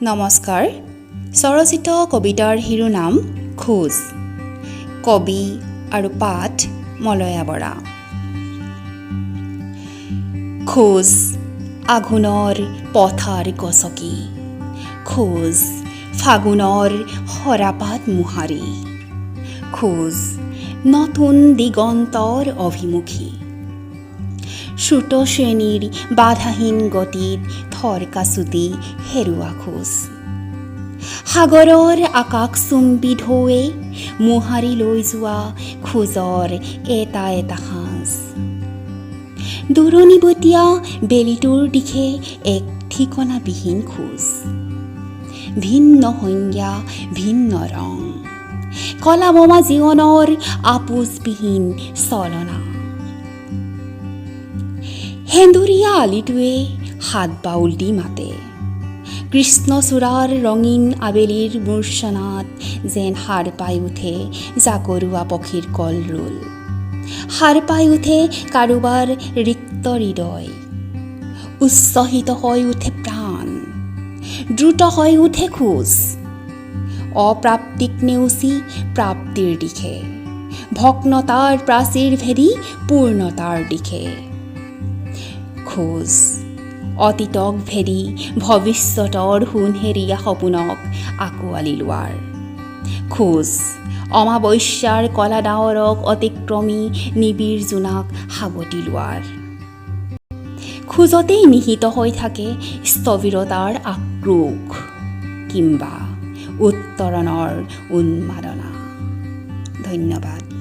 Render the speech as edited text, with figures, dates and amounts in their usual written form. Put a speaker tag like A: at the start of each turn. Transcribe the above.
A: নমস্কাৰ। স্বৰচিত কবিতাৰ শিৰোনাম খোজ। কবি আৰু পাঠ মলয়া বৰা। খোজ আঘোণৰ পথাৰ গছকি, খোজ ফাগুনৰ সৰাপাত মোহাৰি, খোজ নতুন দিগন্তৰ অভিমুখী। শ্ৰুতশ্ৰেণীৰ বাধাহীন গতিত থৰকাচুটি হেৰুৱা খোজ। সাগৰৰ আকাশচুম্বী ঢৌৱে মোহাৰি লৈ যোৱা খোজৰ এটা এটা সাঁচ। দূৰণিবটীয়া বেলিটোৰ দিশে এক ঠিকনাবিহীন খোজ। ভিন্ন সংজ্ঞা, ভিন্ন ৰং, কলাবমা জীৱনৰ আপোচবিহীন চলনা। সেন্দুৰীয়া আলিটোৱে হাত বাউল দি মাতে। কৃষ্ণচূড়াৰ ৰঙীন আবেলিৰ মূৰ্ছনাত যেন সাৰ পাই উঠে জাকৰুৱা পক্ষীৰ কলৰোল, সাৰ পাই উঠে কাৰোবাৰ ৰিক্ত হৃদয়। উচ্ছ্বসিত হৈ উঠে প্ৰাণ, দ্ৰুত হৈ উঠে খোজ, অপ্ৰাপ্তিক নেওচি প্ৰাপ্তিৰ দিশে, ভগ্নতাৰ প্ৰাচীৰ ভেদি পূৰ্ণতাৰ দিশে। খোজ অতীতক ভেদি ভৱিষ্যতৰ সোণসেৰীয়া সপোনক আঁকোৱালি লোৱাৰ খোজ, অমাৱস্যাৰ কলা ডাৱৰক অতিক্ৰমি নিবিড় জোনাক সাৱটি লোৱাৰ। খোজতেই নিহিত হৈ থাকে স্থবিৰতাৰ আক্ৰোশ কিম্বা উত্তৰণৰ উন্মাদনা। ধন্যবাদ।